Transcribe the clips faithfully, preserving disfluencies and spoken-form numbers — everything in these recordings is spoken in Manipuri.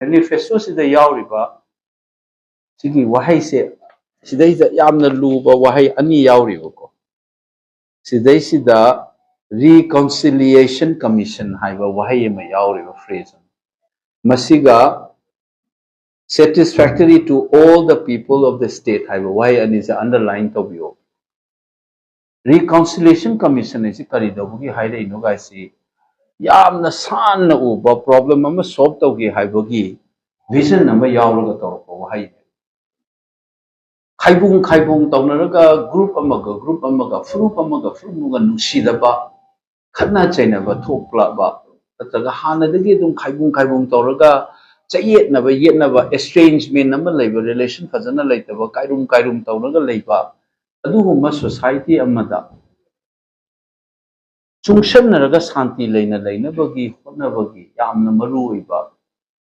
ꯃꯦꯅꯤꯐꯦꯁꯇꯣꯁꯤꯗ ꯌꯥꯎꯔꯤꯕ ꯁꯤꯒꯤ ꯋꯥꯍꯩꯁꯦ, ꯁꯤꯗꯩꯗ ꯌꯥꯝꯅ ꯂꯨꯕ ꯋꯥꯍꯩ ꯑꯅꯤ ꯌꯥꯎꯔꯤꯕꯀꯣ꯫ ꯁꯤꯗꯩꯁꯤꯗ Reconciliation Commission ꯍꯥꯏꯕ ꯋꯥꯍꯩ ꯑꯃ ꯌꯥꯎꯔꯤꯕ ꯐ꯭ꯔꯦꯖ ꯑꯃ, ꯃꯁꯤꯒ Satisfactory to all the people of the state ꯍꯥꯏꯕ ꯋꯥꯍꯩ ꯑꯅꯤꯁꯦ ꯑꯟꯗꯔꯂꯥꯏꯟ ꯇꯧꯕꯤꯌꯣ꯫ Reconciliation Commission ꯍꯥꯏꯁꯤ ꯀꯔꯤꯗꯧꯕꯒꯤ ꯍꯥꯏꯔꯛꯏꯅꯣ ꯒꯥꯏꯁꯤ ꯌꯥꯝꯅ ꯁꯥꯟꯅ ꯎꯕ ꯄ꯭ꯔꯣꯕ꯭ꯂꯦꯝ ꯑꯃ ꯁꯣꯜꯕ ꯇꯧꯒꯦ ꯍꯥꯏꯕꯒꯤ ꯚꯤꯖꯟ ꯑꯃ ꯌꯥꯎꯔꯒ ꯇꯧꯔꯛꯄ ꯋꯥꯍꯩꯅꯤ꯫ ꯈꯥꯏꯕꯨꯡ ꯈꯥꯏꯕꯨꯡ ꯇꯧꯅꯔꯒ ꯒ꯭ꯔꯨꯞ ꯑꯃꯒ ꯒ꯭ꯔꯨꯞ ꯑꯃꯒ, ꯐꯨꯔꯨꯞ ꯑꯃꯒ ꯐꯨꯔꯨꯞ ꯑꯃꯒ ꯅꯨꯡꯁꯤꯗꯕ, ꯈꯠꯅ ꯆꯩꯅꯕ ꯊꯣꯛꯂꯛꯑꯕ, ꯅꯠꯇ꯭ꯔꯒ ꯍꯥꯟꯅꯗꯒꯤ ꯑꯗꯨꯝ ꯈꯥꯏꯕꯨꯡ ꯈꯥꯏꯕꯨꯡ ꯇꯧꯔꯒ ꯆꯌꯦꯠꯅꯕ ꯌꯦꯠꯅꯕ, ꯏꯁꯇ꯭ꯔꯦꯟꯖꯃꯦꯟ ꯑꯃ ꯂꯩꯕ, ꯔꯤꯂꯦꯁꯟ ꯐꯖꯅ ꯂꯩꯇꯕ, ꯀꯥꯏꯔꯨꯝ ꯀꯥꯏꯔꯨꯝ ꯇꯧꯔꯒ ꯂꯩꯕ, ꯑꯗꯨꯒꯨꯝꯕ ꯁꯣꯁꯥꯏꯇꯤ ꯑꯃꯗ ꯆꯨꯡꯁꯟꯅꯔꯒ ꯁꯥꯟꯇꯤ ꯂꯩꯅ ꯂꯩꯅꯕꯒꯤ ꯍꯣꯠꯅꯕꯒꯤ ꯌꯥꯝꯅ ꯃꯔꯨ ꯑꯣꯏꯕ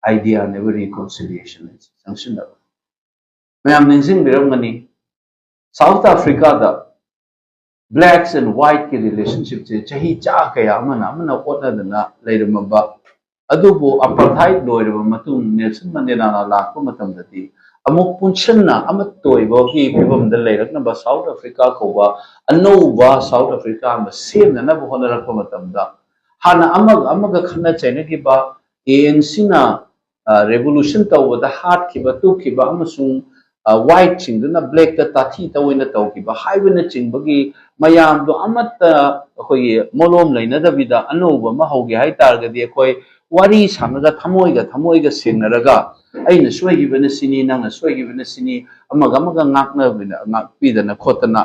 ꯑꯥꯏꯗꯤꯌꯥꯅꯦꯕ ꯔꯤꯀꯣꯟꯁꯤꯂꯤꯌꯦꯁꯟ ꯍꯥꯏꯁꯦ, ꯆꯪꯁꯤꯟꯅꯕ꯫ ꯃꯌꯥꯝ ꯅꯤꯡꯁꯤꯡꯕꯤꯔꯝꯒꯅꯤ, ꯁꯥꯎꯠ ꯑꯐ꯭ꯔꯤꯀꯥꯗ ꯕ꯭ꯂꯦꯛꯁ ꯑꯦꯟ ꯋꯥꯏꯠꯀꯤ ꯔꯤꯂꯦꯁꯟꯁꯤꯞꯁꯦ ꯆꯍꯤ ꯆꯥ ꯀꯌꯥ ꯑꯃꯅ ꯑꯃꯅ ꯑꯣꯠꯅꯗꯅ ꯂꯩꯔꯝꯃꯕ, ꯑꯗꯨꯕꯨ ꯑꯄꯔꯊꯥꯏꯠ ꯂꯣꯏꯔꯕ ꯃꯇꯨꯡ ꯅꯦꯜꯁꯟ ꯃꯟꯗꯦꯂꯥꯅ ꯂꯥꯛꯄ ꯃꯇꯝꯗꯗꯤ ꯑꯃꯨꯛ ꯄꯨꯟꯁꯤꯟꯅ ꯑꯃꯠꯇ ꯑꯣꯏꯕꯒꯤ ꯐꯤꯕꯝꯗ ꯂꯩꯔꯛꯅꯕ ꯁꯥꯎꯠ ꯑꯐ꯭ꯔꯤꯀꯥ ꯀꯧꯕ ꯑꯅꯧꯕ ꯁꯥꯎꯠ ꯑꯐ꯭ꯔꯤꯀꯥ ꯑꯃ ꯁꯦꯝꯅꯅꯕ ꯍꯣꯠꯅꯔꯛꯄ ꯃꯇꯝꯗ, ꯍꯥꯟꯅ ꯑꯃꯒ ꯑꯃꯒ ꯈꯠꯅ ꯆꯩꯅꯈꯤꯕ, ꯑꯦ ꯑꯦꯟ ꯁꯤꯅ ꯔꯦꯚꯣꯂꯨꯁꯟ ꯇꯧꯕꯗ ꯍꯥꯠꯈꯤꯕ, ꯇꯨꯞꯈꯤꯕ ꯑꯃꯁꯨꯡ ꯋꯥꯏꯠꯁꯤꯡꯗꯨꯅ ꯕ꯭ꯂꯦꯛꯇ ꯇꯥꯊꯤ ꯇꯧꯑꯣꯏꯅ ꯇꯧꯈꯤꯕ ꯍꯥꯏꯕꯅꯆꯤꯡꯕꯒꯤ ꯃꯌꯥꯝꯗꯣ ꯑꯃꯠꯇ ꯑꯩꯈꯣꯏꯒꯤ ꯃꯣꯂꯣꯝ ꯂꯩꯅꯗꯕꯤꯗ ꯑꯅꯧꯕ ꯑꯃ ꯍꯧꯒꯦ ꯍꯥꯏ ꯇꯥꯔꯒꯗꯤ, ꯑꯩꯈꯣꯏ ꯋꯥꯔꯤ ꯁꯥꯟꯅꯔꯒ ꯊꯃꯣꯏꯒ ꯊꯃꯣꯏꯒ ꯁꯦꯡꯅꯔꯒ, ꯑꯩꯅ ꯁꯣꯏꯈꯤꯕꯅ ꯁꯤꯅꯤ, ꯅꯪꯅ ꯁꯣꯏꯈꯤꯕꯅ ꯁꯤꯅꯤ, ꯑꯃꯒ ꯑꯃꯒ ꯉꯥꯛꯅꯕꯤꯗ, ꯉꯥꯛꯄꯤꯗꯅ ꯈꯣꯠꯇꯅ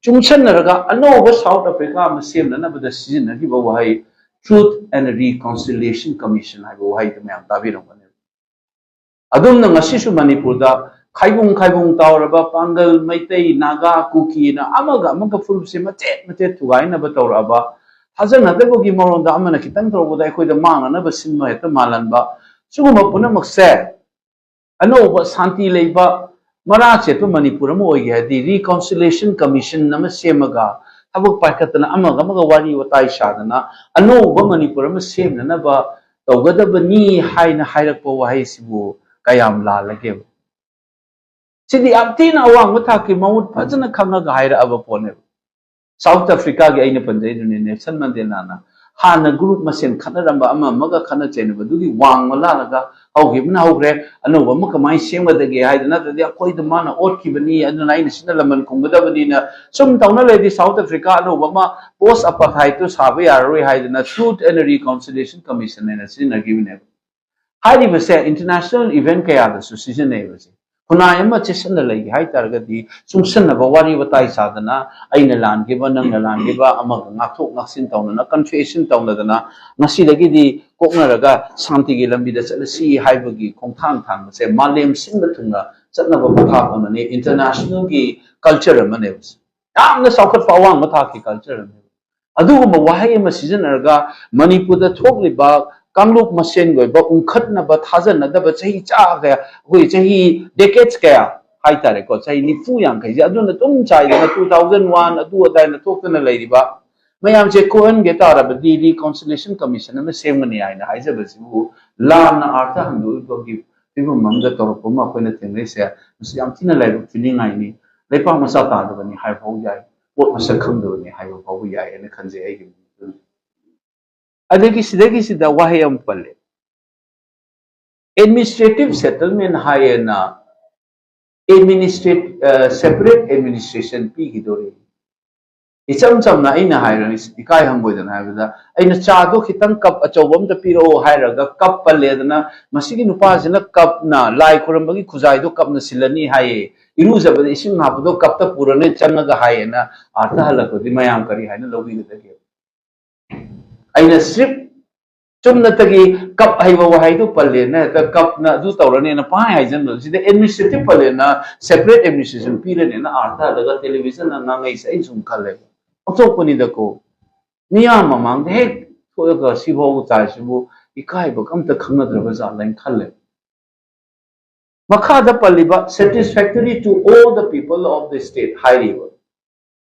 ꯆꯨꯡꯁꯟꯅꯔꯒ ꯑꯅꯧꯕ ꯁꯥꯎꯠ ꯑꯐ꯭ꯔꯤꯀꯥ ꯑꯃ ꯁꯦꯝꯅꯅꯕꯗ ꯁꯤꯖꯤꯟꯅꯈꯤꯕ ꯋꯥꯍꯩ Truth and Reconciliation Commission ꯍꯥꯏꯕ ꯋꯥꯍꯩꯗꯨ ꯃꯌꯥꯝ ꯇꯥꯕꯤꯔꯝꯒꯅꯤ꯫ ꯑꯗꯨꯝꯅ ꯉꯁꯤꯁꯨ ꯃꯅꯤꯄꯨꯔꯗ ꯈꯥꯏꯕꯨꯡ ꯈꯥꯏꯕꯨꯡ ꯇꯥꯎꯔꯕ ꯄꯥꯡꯒꯜ, ꯃꯩꯇꯩ, ꯅꯥꯒꯥ, ꯀꯨꯀꯤꯅ ꯑꯃꯒ ꯑꯃꯒ ꯐꯨꯔꯨꯞꯁꯦ ꯃꯆꯦꯠ ꯃꯆꯦꯠ ꯊꯨꯒꯥꯏꯅꯕ ꯇꯧꯔꯛꯑꯕ, ꯊꯥꯖꯅꯗꯕꯒꯤ ꯃꯔꯣꯟꯗ ꯑꯃꯅ ꯈꯤꯇꯪ ꯇꯧꯔꯛꯄꯗ ꯑꯩꯈꯣꯏꯗ ꯃꯥꯡꯅꯅꯕ ꯁꯤꯟꯕ ꯍꯦꯛꯇ ꯃꯥꯜꯍꯟꯕ, ꯁꯤꯒꯨꯝꯕ ꯄꯨꯝꯅꯃꯛꯁꯦ ꯑꯅꯧꯕ ꯁꯥꯟꯇꯤ ꯂꯩꯕ ꯃꯔꯥ ꯆꯦꯠꯄ ꯃꯅꯤꯄꯨꯔ ꯑꯃ ꯑꯣꯏꯒꯦ ꯍꯥꯏꯔꯗꯤ Reconciliation Commission ꯑꯃ ꯁꯦꯝꯃꯒ ꯊꯕꯛ ꯄꯥꯏꯈꯠꯇꯅ ꯑꯃꯒ ꯑꯃꯒ ꯋꯥꯔꯤ ꯋꯥꯇꯥꯏ ꯁꯥꯗꯅ ꯑꯅꯧꯕ ꯃꯅꯤꯄꯨꯔ ꯑꯃ ꯁꯦꯝꯅꯅꯕ ꯇꯧꯒꯗꯕꯅꯤ ꯍꯥꯏꯅ ꯍꯥꯏꯔꯛꯄ ꯋꯥꯍꯩꯁꯤꯕꯨ ꯀꯌꯥꯝ ꯂꯥꯜꯂꯒꯦꯕ? ꯁꯤꯗꯤ ꯌꯥꯝ ꯊꯤꯅ ꯑꯋꯥꯡꯕ ꯊꯥꯛꯀꯤ ꯃꯃꯨꯠ ꯐꯖꯅ ꯈꯪꯉꯒ ꯍꯥꯏꯔꯛꯑꯕ ꯄꯣꯠꯅꯦꯕ꯫ ꯁꯥꯎꯠ ꯑꯐ꯭ꯔꯤꯀꯥꯒꯤ ꯑꯩꯅ ꯄꯟꯖꯩꯗꯨꯅꯤ, ꯅꯦꯜꯁꯟ ꯃꯟꯗꯦꯂꯥꯅ ꯍꯥꯟꯅ ꯒ꯭ꯔꯨꯞ ꯃꯁꯦꯟ ꯈꯠꯅꯔꯝꯕ, ꯑꯃ ꯑꯃꯒ ꯈꯠꯅ ꯆꯩꯅꯕꯗꯨꯒꯤ ꯋꯥꯡꯃ ꯂꯥꯜꯂꯒ ꯍꯧꯈꯤꯕꯅ ꯍꯧꯈ꯭ꯔꯦ, ꯑꯅꯧꯕ ꯑꯃ ꯀꯃꯥꯏꯅ ꯁꯦꯝꯒꯗꯒꯦ ꯍꯥꯏꯗꯅ, ꯅꯠꯇ꯭ꯔꯗꯤ ꯑꯩꯈꯣꯏꯗ ꯃꯥꯅ ꯑꯣꯠꯈꯤꯕꯅꯤ, ꯑꯗꯨꯅ ꯑꯩꯅ ꯁꯤꯅ ꯂꯃꯟ ꯈꯨꯝꯒꯗꯕꯅꯤꯅ ꯁꯨꯝ ꯇꯧꯅ ꯂꯩꯔꯗꯤ ꯁꯥꯎꯠ ꯑꯐ꯭ꯔꯤꯀꯥ ꯑꯅꯧꯕ ꯑꯃ ꯄꯣꯁ ꯑꯄꯥꯊꯥꯏꯠꯇꯨ ꯁꯥꯕ ꯌꯥꯔꯔꯣꯏ ꯍꯥꯏꯗꯅ Truth and Reconciliation Commission ꯍꯥꯏꯅ ꯁꯤꯖꯤꯟꯅꯈꯤꯕꯅꯦꯕ꯫ ꯍꯥꯏꯔꯤꯕꯁꯦ ꯏꯟꯇꯔꯅꯦꯁꯅꯦꯜ ꯏꯚꯦꯟ ꯀꯌꯥꯗꯁꯨ ꯁꯤꯖꯤꯟꯅꯩꯕ꯫ ꯁꯤ ꯈꯨꯟꯅꯥꯏ ꯑꯃ ꯆꯦꯠꯁꯤꯟꯅ ꯂꯩꯒꯦ ꯍꯥꯏ ꯇꯥꯔꯒꯗꯤ ꯆꯨꯡꯁꯟꯅꯕ, ꯋꯥꯔꯤ ꯋꯥꯇꯥꯏ ꯁꯥꯗꯅ, ꯑꯩꯅ ꯂꯥꯟꯈꯤꯕ, ꯅꯪꯅ ꯂꯥꯟꯈꯤꯕ, ꯑꯃꯒ ꯉꯥꯛꯊꯣꯛ ꯉꯥꯛꯁꯤꯟ ꯇꯧꯅꯅ, ꯀꯟꯐꯦꯁꯟ ꯇꯧꯅꯗꯅ, ꯉꯁꯤꯗꯒꯤꯗꯤ ꯀꯣꯛꯅꯔꯒ ꯁꯥꯟꯇꯤꯒꯤ ꯂꯝꯕꯤꯗ ꯆꯠꯂꯁꯤ ꯍꯥꯏꯕꯒꯤ ꯈꯣꯡꯊꯥꯡ ꯊꯥꯡꯕꯁꯦ ꯃꯥꯂꯦꯝ ꯁꯤꯟꯕ ꯊꯨꯡꯅ ꯆꯠꯅꯕ ꯄꯊꯥꯞ ꯑꯃꯅꯤ, ꯏꯟꯇꯔꯅꯦꯁꯅꯦꯜꯒꯤ ꯀꯜꯆꯔ ꯑꯃꯅꯦꯕ꯫ ꯌꯥꯝꯅ ꯆꯥꯎꯈꯠꯄ ꯑꯋꯥꯡꯕ ꯊꯥꯛꯀꯤ ꯀꯜꯆꯔ ꯑꯃꯅꯦꯕ꯫ ꯑꯗꯨꯒꯨꯝꯕ ꯋꯥꯍꯩ ꯑꯃ ꯁꯤꯖꯤꯟꯅꯔꯒ ꯃꯅꯤꯄꯨꯔꯗ ꯊꯣꯛꯂꯤꯕ ꯀꯥꯡꯂꯨꯞ ꯃꯁꯦꯟꯒꯤ ꯑꯣꯏꯕ ꯎꯪꯈꯠꯅꯕ, ꯊꯥꯖꯅꯗꯕ ꯆꯍꯤ ꯆꯥ ꯀꯌꯥ, ꯑꯩꯈꯣꯏ ꯆꯍꯤ ꯗꯦꯀꯦꯠꯁ ꯀꯌꯥ ꯍꯥꯏꯇꯥꯔꯦꯀꯣ, ꯆꯍꯤ ꯅꯤꯐꯨ ꯌꯥꯡꯈꯩꯁꯦ ꯑꯗꯨꯅ ꯑꯗꯨꯝ ꯆꯥꯏꯗꯅ, two thousand one ꯑꯗꯨ ꯑꯗꯥꯏꯅ ꯊꯣꯛꯇꯅ ꯂꯩꯔꯤꯕ ꯃꯌꯥꯝꯁꯦ ꯀꯣꯛꯍꯟꯒꯦ ꯇꯥꯔꯕꯗꯤ Reconciliation Commission ꯑꯃ ꯁꯦꯝꯒꯅꯤ ꯍꯥꯏꯅ ꯍꯥꯏꯖꯕꯁꯤꯕꯨ ꯂꯥꯟꯅ ꯑꯥꯔꯊ ꯍꯟꯗꯣꯛꯏꯕꯒꯤ ꯐꯤꯕꯝ ꯑꯃꯗ ꯇꯧꯔꯛꯄ ꯑꯃ ꯑꯩꯈꯣꯏꯅ ꯊꯦꯡꯅꯩꯁꯦ꯫ ꯃꯁꯤ ꯌꯥꯝ ꯊꯤꯅ ꯂꯥꯏꯕꯛ ꯊꯤꯅꯤꯡꯉꯥꯏꯅꯤ꯫ ꯂꯩꯄꯥꯛ ꯃꯆꯥ ꯇꯥꯗꯕꯅꯤ ꯍꯥꯏꯕ ꯐꯥꯎ ꯌꯥꯏ, ꯄꯣꯠ ꯃꯁꯛ ꯈꯪꯗꯕꯅꯤ ꯍꯥꯏꯕ ꯐꯥꯎꯕ ꯌꯥꯏ ꯍꯥꯏꯅ ꯈꯟꯖꯩ ꯑꯩꯒꯤ ꯃꯣꯠꯇꯗꯤ꯫ ꯑꯗꯒꯤ ꯁꯤꯗꯒꯤꯁꯤꯗ ꯋꯥꯍꯩ ꯑꯃ ꯄꯜꯂꯦ, ꯑꯦꯗꯃꯤꯅꯤꯁꯇ꯭ꯔꯦꯇꯤꯚ ꯁꯦꯇꯜꯃꯦꯟ ꯍꯥꯏꯌꯦꯅ ꯑꯦꯗꯃꯤꯅꯤꯁꯇ꯭ꯔꯦꯠ separate administration ꯄꯤꯈꯤꯗꯣꯔꯤ꯫ ꯏꯆꯝ ꯆꯝꯅ ꯑꯩꯅ ꯍꯥꯏꯔꯅꯤ, ꯏꯀꯥꯏ ꯍꯪꯒꯣꯏꯗꯅ ꯍꯥꯏꯕꯗ, ꯑꯩꯅ ꯆꯥꯗꯣ ꯈꯤꯇꯪ ꯀꯞ ꯑꯆꯧꯕ ꯑꯝꯇ ꯄꯤꯔꯛꯑꯣ ꯍꯥꯏꯔꯒ ꯀꯞ ꯄꯜꯂꯦꯗꯅ, ꯃꯁꯤꯒꯤ ꯅꯨꯄꯥꯁꯤꯅ ꯀꯞꯅ ꯂꯥꯏ ꯈꯨꯔꯝꯕꯒꯤ ꯈꯨꯖꯥꯏꯗꯣ ꯀꯞꯅ ꯁꯤꯜꯂꯅꯤ ꯍꯥꯏꯌꯦ, ꯏꯔꯨꯖꯕꯗ ꯏꯁꯤꯡ ꯍꯥꯞꯄꯗꯣ ꯀꯞꯇ ꯄꯨꯔꯅꯤ ꯆꯪꯉꯒ ꯍꯥꯏꯌꯦꯅ ꯑꯥꯔꯊ ꯍꯜꯂꯛꯄꯗꯤ ꯃꯌꯥꯝ ꯀꯔꯤ ꯍꯥꯏꯅ ꯂꯧꯕꯤꯒꯗꯒꯦ? ꯑꯩꯅ ꯁ꯭ꯔꯤꯞ ꯆꯨꯝꯅꯇꯒꯤ ꯀꯞ ꯍꯥꯏꯕ ꯋꯥꯍꯩꯗꯨ ꯄꯜꯂꯦꯅ ꯍꯦꯛꯇ ꯀꯞꯅ ꯑꯗꯨ ꯇꯧꯔꯅꯦꯅ ꯄꯥꯏ ꯍꯥꯏꯖꯟꯕꯗꯣ, ꯁꯤꯗ ꯑꯦꯗꯃꯤꯅꯤꯁꯇ꯭ꯔꯦꯇꯤꯚ ꯄꯜꯂꯦꯅ ꯁꯦꯄꯔꯦꯠ ꯑꯦꯗꯃꯤꯅꯤꯁꯇ꯭ꯔꯦꯁꯟ ꯄꯤꯔꯅꯦꯅ ꯑꯥꯔꯊ ꯍꯜꯂꯒ ꯇꯦꯂꯤꯚꯤꯖꯟꯅ ꯉꯥꯡꯉꯩꯁꯦ ꯑꯩꯅ ꯁꯨꯝ ꯈꯜꯂꯦ, ꯑꯣꯟꯊꯣꯛꯄꯅꯤꯗꯀꯣ꯫ ꯃꯤꯌꯥꯝ ꯃꯃꯥꯡꯗ ꯍꯦꯛ ꯊꯣꯛꯑꯒ ꯁꯤꯐꯥꯎꯕ ꯇꯥꯔꯤꯁꯤꯕꯨ ꯏꯀꯥꯏꯕ ꯑꯝꯇ ꯈꯪꯅꯗ꯭ꯔꯕ ꯖꯥꯠꯂ ꯍꯥꯏꯅ ꯈꯜꯂꯦ꯫ ꯃꯈꯥꯗ ꯄꯜꯂꯤꯕ "satisfactory to all the people of the state" ꯍꯥꯏꯔꯤꯕ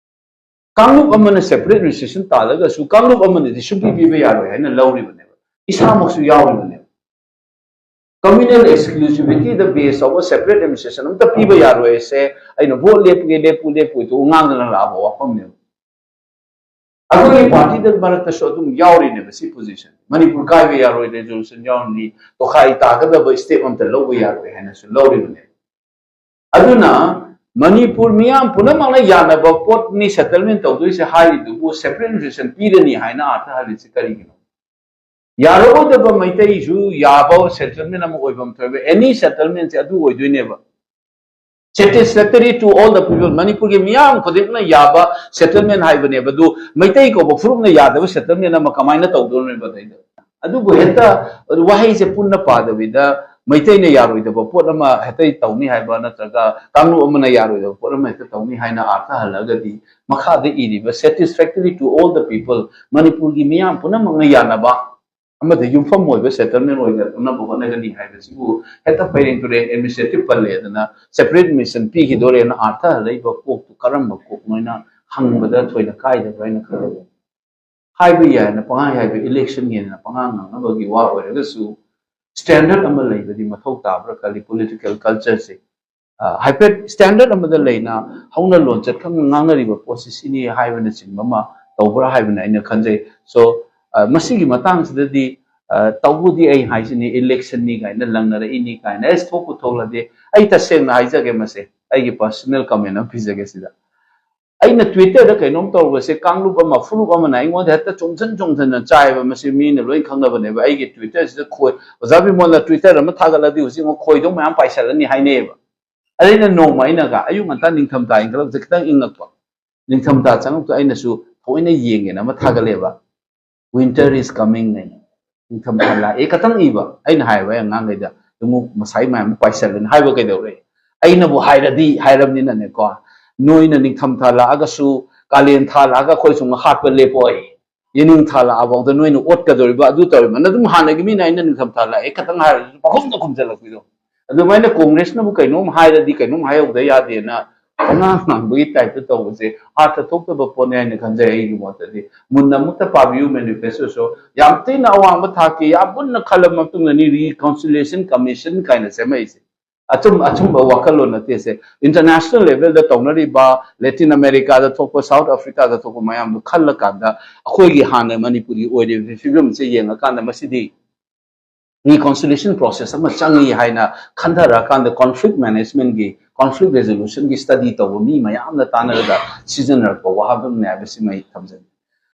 ꯀꯥꯡꯂꯨꯞ ꯑꯃꯅ ꯁꯦꯄꯔꯦꯠ ꯔꯦꯖꯤꯁꯇ꯭ꯔꯦꯁꯟ ꯇꯥꯜꯂꯒꯁꯨ ꯀꯥꯡꯂꯨꯞ ꯑꯃꯅꯗꯤ ꯁꯨꯡꯄꯤ ꯄꯤꯕ ꯌꯥꯔꯣꯏ ꯍꯥꯏꯅ ꯂꯧꯔꯤꯕꯅꯦꯕ꯫ ꯏꯁꯥꯃꯛꯁꯨ ꯌꯥꯎꯔꯤꯕꯅꯦꯕ꯫ Communal exclusivity ꯗ base ꯇꯧꯕ separate administration ꯑꯝꯇ ꯄꯤꯕ ꯌꯥꯔꯣꯏ ꯍꯥꯏꯁꯦ ꯑꯩꯅ ꯚꯣꯠ ꯂꯦꯞꯄꯒꯦ ꯂꯦꯞꯄꯨ ꯂꯦꯞꯄꯨ ꯇꯨ ꯉꯥꯡꯗꯅ ꯂꯥꯛꯑꯕ ꯋꯥꯐꯝꯅꯦꯕ꯫ ꯑꯩꯈꯣꯏꯒꯤ ꯄꯥꯔꯇꯤꯗ ꯃꯔꯛꯇꯁꯨ ꯑꯗꯨꯝ ꯌꯥꯎꯔꯤꯅꯦꯕ ꯁꯤ ꯄꯣꯖꯤꯁꯟ꯫ ꯃꯅꯤꯄꯨꯔ ꯀꯥꯏꯕ ꯌꯥꯔꯣꯏ, ꯔꯤꯖꯣꯂꯨꯁꯟ ꯌꯥꯎꯔꯅꯤ, ꯇꯣꯈꯥꯏ ꯇꯥꯒꯗꯕ ꯁ꯭ꯇꯦꯞ ꯑꯝꯇ ꯂꯧꯕ ꯌꯥꯔꯣꯏ ꯍꯥꯏꯅꯁꯨ ꯂꯧꯔꯤꯕꯅꯦꯕ꯫ ꯑꯗꯨꯅ ꯃꯅꯤꯄꯨꯔ ꯃꯤꯌꯥꯝ ꯄꯨꯝꯅꯃꯛꯅ ꯌꯥꯅꯕ ꯄꯣꯠꯅꯤ ꯁꯦꯇꯜꯃꯦꯟ ꯇꯧꯗꯣꯏꯁꯦ ꯍꯥꯏꯔꯤꯗꯨꯕꯨ separate administration ꯄꯤꯔꯅꯤ ꯍꯥꯏꯅ ꯑꯥꯔꯊ ꯍꯜꯂꯤꯁꯤ ꯀꯔꯤꯒꯤꯅꯣ? ꯌꯥꯔꯛꯑꯣꯏꯗꯕ ꯃꯩꯇꯩꯁꯨ ꯌꯥꯕ ꯁꯦꯇꯜꯃꯦꯟ ꯑꯃ ꯑꯣꯏꯐꯝ ꯊꯣꯛꯑꯦꯕ꯫ ꯑꯦꯅꯤ ꯁꯦꯇꯜꯃꯦꯟꯁꯦ ꯑꯗꯨ ꯑꯣꯏꯗꯣꯏꯅꯦꯕ꯫ Satisfactory to all the people. ꯃꯅꯤꯄꯨꯔꯒꯤ ꯃꯤꯌꯥꯝ ꯈꯨꯗꯤꯡꯃꯛꯅ ꯌꯥꯕ ꯁꯦꯇꯜꯃꯦꯟ ꯍꯥꯏꯕꯅꯦꯕ꯫ ꯑꯗꯨ ꯃꯩꯇꯩ ꯀꯧꯕ ꯐꯨꯔꯨꯞꯅ ꯌꯥꯗꯕ ꯁꯦꯇꯜꯃꯦꯟ ꯑꯃ ꯀꯃꯥꯏꯅ ꯇꯧꯗꯣꯔꯤꯕ ꯑꯗꯩꯗ? ꯑꯗꯨꯕꯨ ꯍꯦꯛꯇ ꯋꯥꯍꯩꯁꯦ ꯄꯨꯟꯅ ꯄꯥꯗꯕꯤꯗ ꯃꯩꯇꯩꯅ ꯌꯥꯔꯣꯏꯗꯕ ꯄꯣꯠ ꯑꯃ ꯍꯦꯛꯇ ꯇꯧꯅꯤ ꯍꯥꯏꯕ ꯅꯠꯇ꯭ꯔꯒ ꯀꯥꯡꯂꯨꯞ ꯑꯃꯅ ꯌꯥꯔꯣꯏꯗꯕ ꯄꯣꯠ ꯑꯃ ꯍꯦꯛꯇ ꯇꯧꯅꯤ ꯍꯥꯏꯅ ꯑꯥꯔꯊ ꯍꯜꯂꯒꯗꯤ ꯃꯈꯥꯗ ꯏꯔꯤꯕ satisfactory to all the people, ꯃꯅꯤꯄꯨꯔꯒꯤ ꯃꯤꯌꯥꯝ ꯄꯨꯝꯅꯃꯛꯅ ꯌꯥꯅꯕ ꯑꯃꯗ ꯌꯨꯝꯐꯝ ꯑꯣꯏꯕ ꯁꯦꯇꯜꯃꯦꯟ ꯑꯣꯏꯅꯅꯕ ꯍꯣꯠꯅꯒꯅꯤ ꯍꯥꯏꯕꯁꯤꯕꯨ ꯍꯦꯛꯇ ꯐꯩꯔꯦꯡ ꯇꯨꯔꯦꯡ ꯑꯦꯗꯃꯤꯅꯤꯁꯇ꯭ꯔꯦꯇꯤꯞ ꯄꯜꯂꯦꯗꯅ ꯁꯦꯄꯔꯦꯠ ꯑꯦꯗꯃꯤꯅꯤꯁꯇ꯭ꯔꯦꯁꯟ ꯄꯤꯈꯤꯗꯣꯔꯦꯅ ꯑꯥꯔꯊ ꯍꯜꯂꯛꯏꯕ ꯀꯣꯛꯇꯨ ꯀꯔꯝꯕ ꯀꯣꯛꯅꯣ ꯍꯥꯏꯅ ꯍꯪꯕꯗ ꯊꯣꯏꯅ ꯀꯥꯏꯗꯕ꯭ꯔꯥ ꯍꯥꯏꯅ ꯈꯜꯂꯦ꯫ ꯍꯥꯏꯕ ꯌꯥꯏꯅ ꯄꯉꯥꯡ ꯍꯥꯏꯕ ꯏꯂꯦꯛꯁꯟꯒꯤꯅ ꯄꯉꯥꯡ ꯉꯥꯡꯅꯕꯒꯤ ꯋꯥ ꯑꯣꯏꯔꯒꯁꯨ ꯁ꯭ꯇꯦꯟꯗꯔꯠ ꯑꯃ ꯂꯩꯕꯗꯤ ꯃꯊꯧ ꯇꯥꯕ꯭ꯔꯥ ꯈꯜꯂꯤ꯫ ꯄꯣꯂꯤꯇꯤꯀꯦꯜ ꯀꯜꯆꯔꯁꯦ ꯍꯥꯏꯐꯦꯠ ꯁ꯭ꯇꯦꯟꯗꯔꯠ ꯑꯃꯗ ꯂꯩꯅ ꯍꯧꯅ ꯂꯣꯟꯆꯠ ꯈꯪꯅ ꯉꯥꯡꯅꯔꯤꯕ ꯄꯣꯠꯁꯤ ꯁꯤꯅꯤ ꯍꯥꯏꯕꯅꯆꯤꯡꯕ ꯑꯃ ꯇꯧꯕ꯭ꯔꯥ ꯍꯥꯏꯕꯅ ꯑꯩꯅ ꯈꯟꯖꯩ꯫ ꯁꯣ ꯃꯁꯤꯒꯤ ꯃꯇꯥꯡꯁꯤꯗꯗꯤ ꯇꯧꯕꯗꯤ ꯑꯩ ꯍꯥꯏꯁꯤꯅꯤ, ꯏꯂꯦꯛꯁꯟꯅꯤ ꯀꯥꯏꯅ ꯂꯪꯅꯔꯛꯏꯅꯤ ꯀꯥꯏꯅ ꯑꯩ ꯊꯣꯛꯄꯨ ꯊꯣꯛꯂꯗꯤ ꯑꯩ ꯇꯁꯦꯡꯅ ꯍꯥꯏꯖꯒꯦ, ꯃꯁꯦ ꯑꯩꯒꯤ ꯄꯔꯁꯅꯦꯜ ꯀꯃꯦꯟ ꯑꯃ ꯄꯤꯖꯒꯦ ꯁꯤꯗ꯫ ꯑꯩꯅ ꯇ꯭ꯋꯤꯇꯔꯗ ꯀꯩꯅꯣꯝ ꯇꯧꯔꯨꯕꯁꯦ ꯀꯥꯡꯂꯨꯞ ꯑꯃ ꯐꯨꯔꯨꯞ ꯑꯃꯅ ꯑꯩꯉꯣꯟꯗ ꯍꯦꯛꯇ ꯆꯣꯡꯁꯤꯟ ꯆꯣꯡꯁꯤꯟꯅ ꯆꯥꯏꯕ, ꯃꯁꯤ ꯃꯤꯅ ꯂꯣꯏ ꯈꯪꯅꯕꯅꯦꯕ꯫ ꯑꯩꯒꯤ ꯇ꯭ꯋꯤꯇꯔꯁꯤꯗ ꯈꯣꯏ, ꯑꯣꯖꯥ ꯕꯤꯃꯣꯜꯅ ꯇ꯭ꯋꯤꯇꯔ ꯑꯃ ꯊꯥꯒꯠꯂꯗꯤ ꯍꯧꯖꯤꯛ ꯑꯃꯨꯛ ꯈꯣꯏꯗꯧ ꯃꯌꯥꯝ ꯄꯥꯏꯁꯜꯂꯅꯤ ꯍꯥꯏꯅꯩꯌꯦꯕ꯫ ꯑꯗꯩꯅ ꯅꯣꯡꯃ ꯑꯩꯅꯒ ꯑꯌꯨꯛ ꯉꯟꯇꯥ ꯅꯤꯡꯊꯝꯊꯥ ꯏꯟꯈꯠꯂꯛꯄꯁꯦ ꯈꯤꯇꯪ ꯏꯪꯉꯛꯄ, ꯅꯤꯡꯊꯝꯊꯥ ꯆꯪꯉꯛꯇ ꯑꯩꯅꯁꯨ ꯊꯑꯣꯏꯅ ꯌꯦꯡꯒꯦꯅ ꯑꯃ ꯊꯥꯒꯠꯂꯦꯕ꯫ Winter is coming ꯅ꯫ ꯅꯤꯡꯊꯝꯊꯥ ꯂꯥꯛꯑꯦ ꯈꯇꯪ ꯏꯕ꯫ ꯑꯩꯅ ꯍꯥꯏꯕ ꯑꯩ ꯑꯉꯥꯡꯈꯩꯗ, "ꯑꯗꯨꯃꯨꯛ ꯉꯁꯥꯏ ꯃꯌꯥꯝ ꯄꯥꯏꯁꯜꯂꯦꯅ ꯍꯥꯏꯕ ꯀꯩꯗꯧꯔꯦ?" ꯑꯩꯅꯕꯨ ꯍꯥꯏꯔꯗꯤ ꯍꯥꯏꯔꯕꯅꯤꯅꯅꯦꯀꯣ, ꯅꯣꯏꯅ ꯅꯤꯡꯊꯝꯊꯥ ꯂꯥꯛꯑꯒꯁꯨ, ꯀꯥꯂꯦꯟ ꯊꯥ ꯂꯥꯛꯑꯒ ꯑꯩꯈꯣꯏ ꯁꯨꯝ ꯍꯥꯠꯄ ꯂꯦꯞꯄꯣꯏ꯫ ꯌꯦꯅꯤꯡꯊꯥ ꯂꯥꯛꯑꯐꯥꯎꯗ ꯅꯣꯏꯅ ꯑꯣꯠꯀꯗꯧꯔꯤꯕ ꯑꯗꯨ ꯇꯧꯔꯤꯕ꯫ ꯑꯗꯨꯝ ꯍꯥꯟꯅꯒꯤ ꯃꯤꯅ ꯑꯩꯅ ꯅꯤꯡꯊꯝꯊꯥ ꯂꯥꯛꯑꯦ ꯈꯇꯪ ꯍꯥꯏꯔꯁꯨ ꯄꯪꯈꯨꯝꯗ ꯈꯨꯝꯖꯜꯂꯛꯄꯤꯗꯣ꯫ ꯑꯗꯨꯃꯥꯏꯅ ꯀꯣꯡꯒ꯭ꯔꯦꯁꯅꯕꯨ ꯀꯩꯅꯣꯝ ꯍꯥꯏꯔꯗꯤ ꯀꯩꯅꯣꯝ ꯍꯥꯏꯍꯧꯗ ꯌꯥꯗꯦꯅ ꯑꯉꯥꯡ ꯉꯥꯡꯕꯒꯤ ꯇꯥꯏꯞꯇ ꯇꯧꯕꯁꯦ ꯑꯥꯔꯊ ꯊꯣꯛꯇꯕ ꯄꯣꯠꯅꯤ ꯍꯥꯏꯅ ꯈꯟꯖꯩ꯫ ꯑꯩꯒꯤ ꯃꯣꯠꯇꯗꯤ ꯃꯨꯟꯅ ꯑꯃꯨꯛꯇ ꯄꯥꯕꯤꯌꯨ ꯃꯦꯅꯤꯐꯦꯁꯇꯣꯁꯨ꯫ ꯌꯥꯝ ꯊꯤꯅ ꯑꯋꯥꯡꯕ ꯊꯥꯛꯀꯤ ꯌꯥꯝ ꯃꯨꯟꯅ ꯈꯜꯂꯕ ꯃꯇꯨꯡꯗꯅꯤ ꯔꯤꯀꯣꯟꯁꯤꯂꯤꯌꯦꯁꯟ ꯀꯃꯤꯁꯟ ꯀꯥꯏꯅ ꯁꯦꯝꯃꯛꯏꯁꯦ꯫ ꯑꯆꯨꯝ ꯑꯆꯨꯝꯕ ꯋꯥꯈꯜꯂꯣꯟ ꯅꯠꯇꯦ ꯁꯦ꯫ ꯏꯟꯇꯔꯅꯦꯁꯅꯦꯜ ꯂꯦꯚꯦꯜꯗ ꯇꯧꯅꯔꯤꯕ ꯂꯦꯇꯤꯟ ꯑꯃꯦꯔꯤꯀꯥꯗ ꯊꯣꯛꯄ, ꯁꯥꯎꯠ ꯑꯐ꯭ꯔꯤꯀꯥꯗ ꯊꯣꯛꯄ ꯃꯌꯥꯝꯗꯨ ꯈꯜꯂꯀꯥꯟꯗ ꯑꯩꯈꯣꯏꯒꯤ ꯍꯥꯟꯅ ꯃꯅꯤꯄꯨꯔꯒꯤ ꯑꯣꯏꯔꯤꯕ ꯐꯤꯕꯝꯁꯦ ꯌꯦꯡꯉꯀꯥꯟꯗ ꯃꯁꯤꯗꯤ ꯔꯤꯀꯣꯟꯁꯤꯂꯤꯌꯦꯁꯟ ꯄ꯭ꯔꯣꯁꯦꯁ ꯑꯃ ꯆꯪꯉꯤ ꯍꯥꯏꯅ ꯈꯟꯊꯔꯛꯑꯀꯥꯟꯗ ꯀꯣꯟꯐ꯭ꯂꯤꯛ ꯃꯦꯅꯦꯖꯃꯦꯟꯒꯤ, ꯀꯣꯟꯐ꯭ꯂꯤꯛ ꯔꯦꯖꯣꯂꯨꯁꯟꯒꯤ ꯁ꯭ꯇꯗꯤ ꯇꯧꯕ ꯃꯤ ꯃꯌꯥꯝꯅ ꯇꯥꯟꯅꯔꯒ ꯁꯤꯖꯤꯟꯅꯔꯛꯄ ꯋꯥꯍꯪ ꯑꯃꯅꯦ ꯍꯥꯏꯕꯁꯤꯃ ꯑꯩ ꯊꯝꯖꯒꯦ꯫